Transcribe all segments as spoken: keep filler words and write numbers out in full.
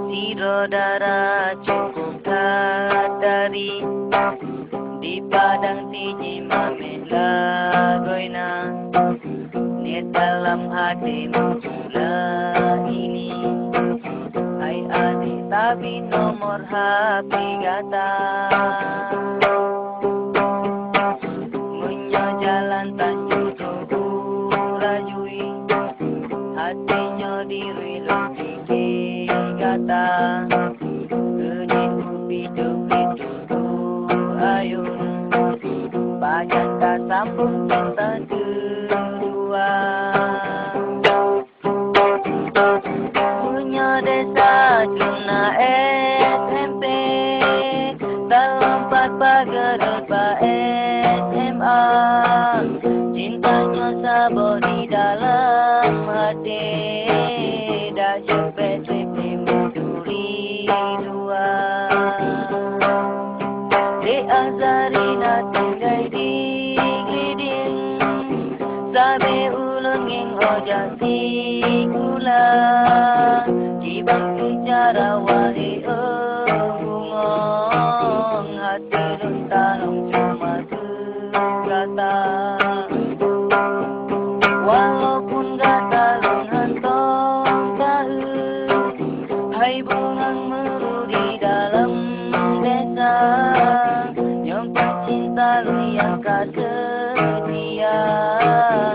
Sidroe dara cukôp that dari, di padang tiji mamèh lagoina. Niet dalam até meumula ini, hai adék tabi nomor H P gata. Meunyoe jalan tanyoe teuh urajui, até nyoe dirui lôn pike gata. Keuneuk kupi jeuet keu ayun, pajan tasambong cinta keudua. Meunyoe desa Cuna S M P, talompat pageureuet bak S M A. Cinta nyoe saboh di dalam até, dak seupet trép meuturi dua. Dek Azari na tinggai di Giding, sabe ulôn ngieng ojak sikula. Kiban seucara wahé, oh, bungong, até lôn tanong cuma keu gata. Walaupun gata lôn hantom taeu, hai bungong meuru di dalam desa, nyoe peucinta lôn nyang ka seutia,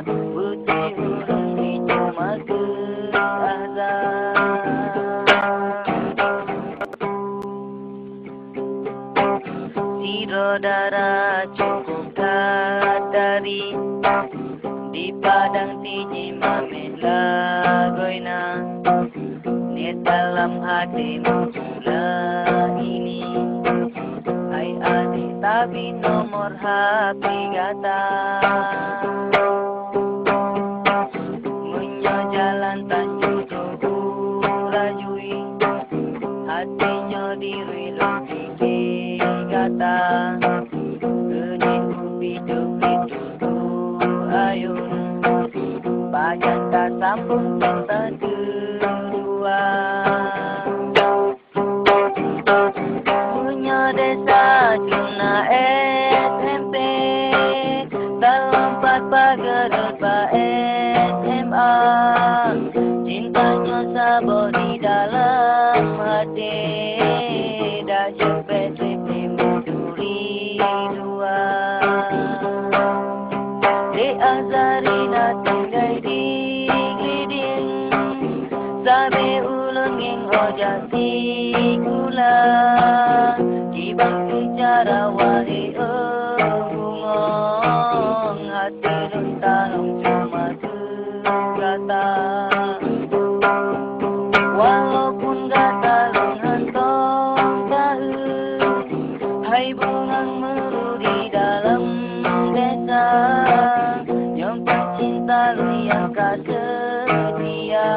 beutôi ureueng di cuma keu Azan. Sidroe dara cukôp that dari, di padang tiji mamèh lagoina. Niet dalam até meumula ini, hai adék tabi nomor H P gata. Meunyoe jalan tanyoe teuh urajui, até nyoe dirui lôn pike gata. Keuneuk kupi jeuet keu ayun, pajan tasambong cinta keudua. Meunyoe desa Cuna S M P, talompat pageureuet bak S M A. Cinta nyoe saboh di dalam até, dak seupet trép meuturi dua. Dek Azari na tinggai di Giding, sabe ulôn ngieng ojak sikula. Kiban seucara wahé, oh, bungong, até lôn tanong cuma keu gata. Walaupun gata lôn hantom taeu, hai bungong meuru di dalam desa, nyoe peucinta lôn nyang ka seutia,